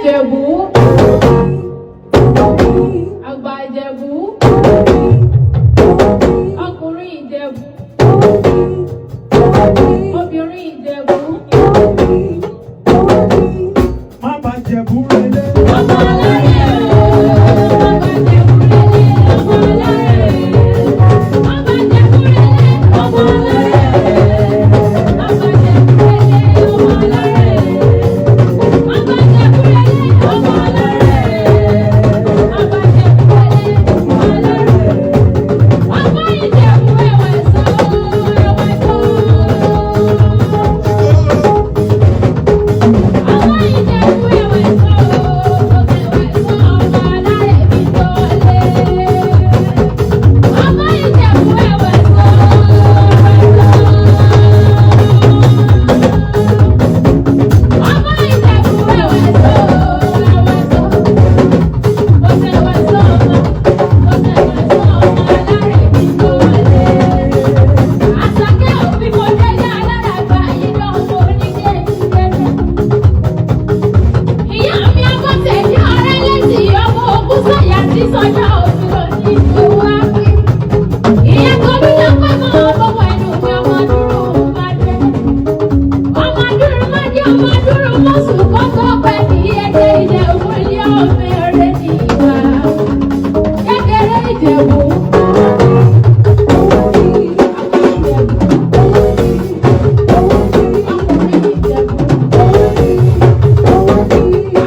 Ìjẹ̀bú, àgbà Ìjẹ̀bú, ọkùnrin Ìjẹ̀bú, obìnrin Ìjẹ̀bú. Má bàa Jẹ̀bú relé. Ọmọ alárẹ̀ o, má bàa Jẹ̀bú relé, ọmọ alárẹ̀. Má bàa Jẹ̀bú relé, ọmọ alárẹ̀. Má bàa Jẹ̀bú relé, ọmọ alárẹ̀. Má bàa Jẹ̀bú relé, ọmọ alárẹ̀. Má bàa Jẹ̀bú relé, ọmọ alárẹ̀. Ọmọ Ìjẹ̀bú ẹ̀wẹ̀ sọ, ẹ̀wẹ̀ sọ. Àwọn Ìjẹ̀bú ẹ̀wẹ̀ sọ, ẹ̀wẹ̀ sọ, ọmọ alárẹ̀ mi tó lé. Ọmọ Ìjẹ̀bú ẹ̀wẹ̀ sọ, ẹ̀wẹ̀ sọ. Ọmọ Ìjẹ̀bú ẹ̀wẹ̀ sọ, ẹ̀wẹ̀ sọ. Ó tẹ̀wẹ̀ sọ ọmọ, ó tẹ̀wẹ̀ sọ ọmọ alárẹ̀ mi tó lé. Àṣàkẹ́ òbí mo délé alára gba yíyọ ọmọ onígẹ̀ẹ́gẹ́. Ìyá mi Abọ́sẹ̀dé ọ̀rẹ́ létí ọmọ ògùn sọ̀yà tí sọ́jà òṣùlọ ní ìlú wa pé. Ìyá tó bí lọ́pẹ́ mọ́ ọmọ ẹnu mi ọmọ dúró máa dé. Ọmọ dúró máa dé ọmọ dúró mọ́sùn kọ́kọ́ pẹ́ kì í ẹjẹ́ Ìjẹ̀bú ilé ọmọ ẹ̀rẹ́ ní ìwà. Kékeré Ìjẹ̀bú. Ọkùnrin Ìjẹ̀bú.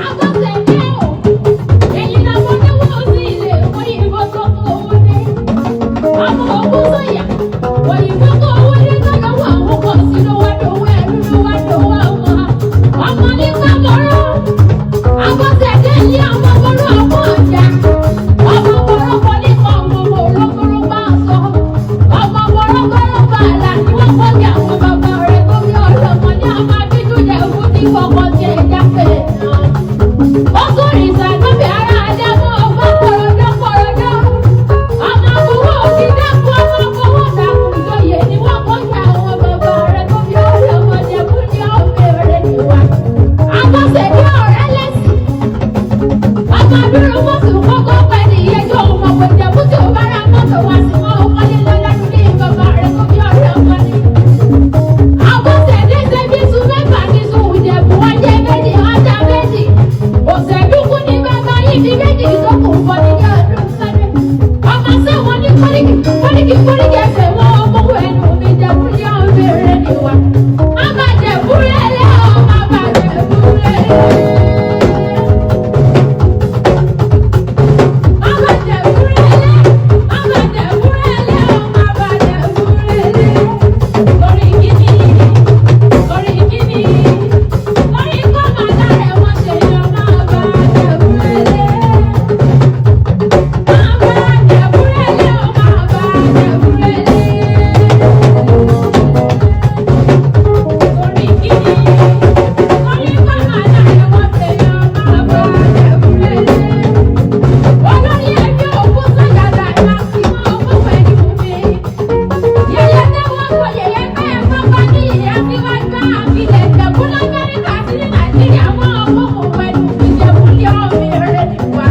Abọ́sẹ̀dé o, èyí làwọn oníwó sí ilé òyìnbó tó kó owó dé. Ọmọ ogun sọ̀yà, òyìnbó kó owó dé tó lọ́wọ́ àwọn kan sí ló wá dòwó ẹrú ló wá dòwó ọmọ. Ọmọ nípa mọ́rọ́, Abọ́sẹ̀dé ilé ọmọ mọ́rọ́ ọmọ ọjà. Ọmọ mọ́rọ́ nípa ọmọ mọ́rọ́ bá sọ. Ọmọ mọ́rọ́ mọ́rọ́ bá àlà ni wọ́n kọ́ sí àwọn bàbá rẹ̀ tó bí ọlọ́mọ ní ọmọ abíjú jẹ̀ fún tí kọ̀ọ̀kan ti ẹ̀já pè náà. Ó tún rìnsà lóbi ara àdámọ́ ọgbọ́n pọ̀rọ̀dọ́ pọ̀rọ̀dọ́. Ọmọ àbúrò òsì dákú ọmọ àbúrò dàkú ìjòyè ni wọ́n kọ́ sí àwọn bàbá rẹ̀ tó bí ọlọ́mọ jẹ̀bú ní ọ̀bẹ rẹ̀ níwá. Abọ́sẹ̀dé ọ̀rẹ́ lẹ́sìn. Ọmọ dúró mọ́tò kọ́kọ́ pẹ́ ní ìyẹjọ́ òun ọ̀pọ̀ ìjẹ̀bú tí ò bá ra mọ́tò wá sí wọn ò kọ́lé lọ lọ́dún ní bàbá rẹ̀ tó bí ọlọ́mọ ni. Abọ́sẹ̀dé ṣe bí sùn mẹ́fà ní sùn ìjẹ̀bú wájẹ́ méjì ọjà méjì. Òṣèlúkú ní bàbá yìí fi méjì tó kù fọ́ nílé ọdún sáré. Ọmọ sẹ́wọ̀n ní kọ́ríkì kọ́ríkì kọ́ríkì ẹsẹ̀ wọn ọmọ ẹnu mi jẹ̀bú ní ọ̀bẹ̀rẹ̀ níwá. Má bà jẹ̀bú lẹ́lẹ́ o, má bà jẹ̀bú lẹ́lẹ́. Má bà jẹ̀bú lẹ́lẹ́, má bà jẹ̀bú lẹ́lẹ́ o, má bà jẹ̀bú lẹ́lẹ́. Torí kíni, torí kíni, torí kọ́ máa dára wọn ṣe yọ máa bà jẹ̀bú lẹ́lẹ́. Máa bá jẹ̀bú lẹ́lẹ́ o, máa bá jẹ̀bú lẹ́lẹ́. Torí kíni, torí kọ́ máa dára wọn ṣe yọ máa bá jẹ̀bú lẹ́lẹ́. Olórí ẹbí òkú sọ̀yàdà máa fi mọ́ ọkọ̀ pẹ̀lú mi. Yẹyẹ tẹ́wọ́ kọ yẹyẹ bẹ́ẹ̀ bábá ní ìyá síwájú àfilẹ̀ Ìjẹ̀bú l'Amẹ́ríkà àti ní Nàìjíríà mọ́ ọkọ̀ pẹ̀lú Ìjẹ̀bú lé ọmọ rẹ̀ níwá.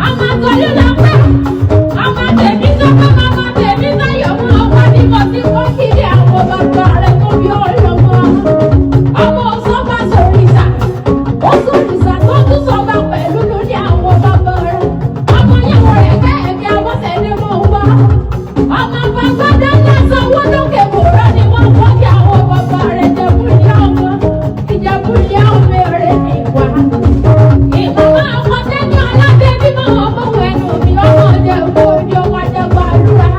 Ọmọ Tolú lọ pẹ́, ọmọ tèmi sọ́kọ́, ọmọ tèmi sáyọ̀ mọ́ ọkọ ní mo ti kọ́ kiri àwọn bàbá rẹ̀ tó bí ọlọ́mọ. Ọmọ Òṣọ́bà sòrìṣà, ó sòrìṣà tó tún sọba pẹ̀lú lórí àwọn bàbá rẹ̀. Ọmọ yẹ̀wò rẹ̀ kẹ́ẹ̀kẹ́ Abọ́sẹ̀dé mọ̀ wá. Ọmọ bàbá dáná sanwó lókè wòrán ni wọ́n kọ́ kí àwọn bàbá rẹ̀ jẹ̀bú ní ọmọ. Ìjẹ̀bú ní ọmọ rẹ̀ ní ìwà. Ìmọ̀ àwọn tẹ́ni ọlábẹ́ bímọ ọmọ ẹnu mi ọmọ Ìjẹ̀bú òde ọmọ Ìjẹ̀bú àlúra.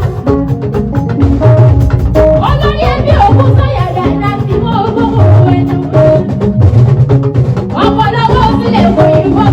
Olórí ẹbí ògùn sọ̀yà dáadáa sí mọ́ ogún òun ẹnu mi. Ọ̀pọ̀lọpọ̀ sílẹ̀ kò yìnbọn